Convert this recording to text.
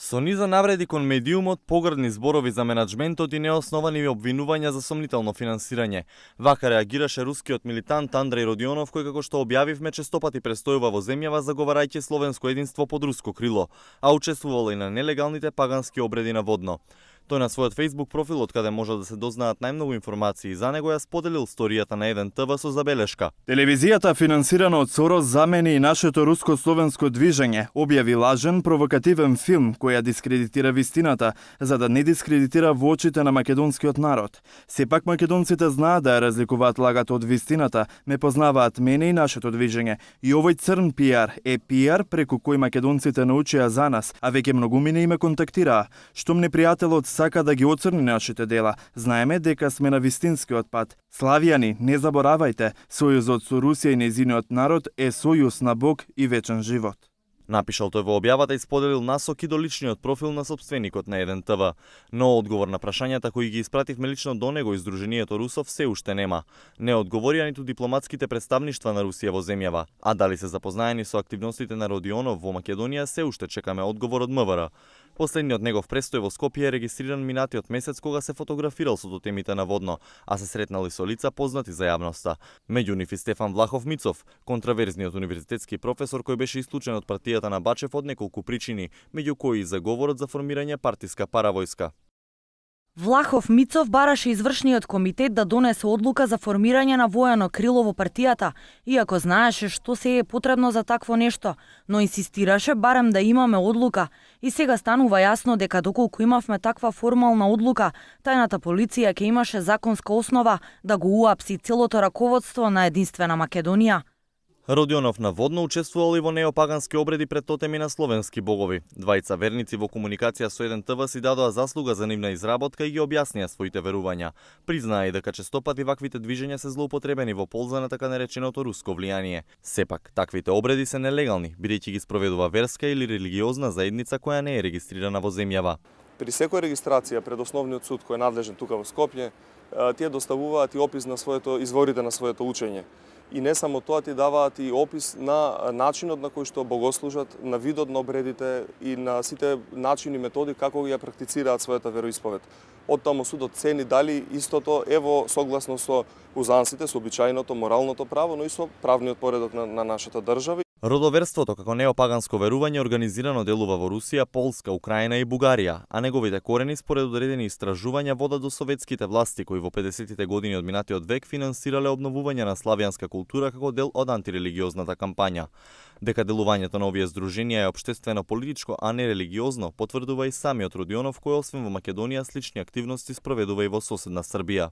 Со низа навреди кон медиумот, погрдни зборови за менаџментот и неосновани обвинувања за сомнително финансирање. Вака реагираше рускиот милитант Андреј Родионов, кој, како што објавивме, честопати престојува во земјава заговарајќи словенско единство под руско крило, а учествувал и на нелегалните пагански обреди на Водно. Тој на својот Facebook профил, од каде може да се дознаат најмногу информации за него, ја споделил сторијата на еден ТВ со забелешка. Телевизијата финансирана од Сорос замени и нашето руско-словенско движење, објави лажен, провокативен филм кој ја дискредитира вистината, за да не дискредитира во очите на македонскиот народ. Сепак македонците знаат да ја разликуваат лагата од вистината, ме познаваат мене и нашето движење. И овој црн пиар е пиар преку кој македонците научија за нас, а веќе многумина ме контактираа. Штом непријателот сака да ги оцрни нашите дела, знаеме дека сме на вистинскиот пат. Славјани, не заборавајте, сојузот со Русија и незиниот народ е сојуз на Бог и вечен живот. Напишал тој во објавата и споделил насоки до личниот профил на сопственикот на еден ТВ. Но одговор на прашањата кои ги испративме лично до него и Сдруженијето Русов се уште нема. Не одговорија ниту дипломатските представништва на Русија во земјава, а дали се запознаени со активностите на Родионов во Македонија се уште чекаме одговор од МВР. Последниот негов престој во Скопје е регистриран минатиот месец кога се фотографирал со тотемите на Водно, а се сретнали со лица познати за јавноста. Меѓу нив и Стефан Влахов Мицов, контраверзниот универзитетски професор кој беше исклучен од партијата на Бачев од неколку причини, меѓу кои и заговорот за формирање партиска паравојска. Влахов Мицов бараше извршниот комитет да донесе одлука за формирање на воено крило во партијата, иако знаеше што се е потребно за такво нешто, но инсистираше барем да имаме одлука. И сега станува јасно дека доколку имавме таква формална одлука, тајната полиција ќе имаше законска основа да го уапси целото раководство на Единствена Македонија. Родионов на Водно учествувал и во неопагански обреди пред тотеми на словенски богови. Двајца верници во комуникација со еден ТВ си дадоа заслуга за нивна изработка и ги објаснија своите верувања. Признаа и дека честопати ваквите движења се злоупотребени во полза на така нареченото руско влијание. Сепак, таквите обреди се нелегални, бидејќи ги спроведува верска или религиозна заедница која не е регистрирана во земјава. При секоја регистрација пред основниот суд кој е надлежен тука во Скопје, тие доставуваат и опис на изворите на своето учење. И не само тоа, ти даваат и опис на начинот на кој што богослужат, на видот на обредите и на сите начини и методи како ја практицираат својата вероисповед. Од таму судот цени дали истото е во согласно со узансите, со обичајното, моралното право, но и со правниот поредок на нашата држава. Родоверството како неопаганско верување организирано делува во Русија, Полска, Украина и Бугарија, а неговите корени според одредени истражувања водат до советските власти кои во 50-тите години од минатиот век финансирале обновување на славјанска култура како дел од антирелигиозната кампања. Дека делувањето на овие здруженија е општествено-политичко, а не религиозно, потврдува и самиот Родионов кој освен во Македонија слични активности спроведува и во соседна Србија.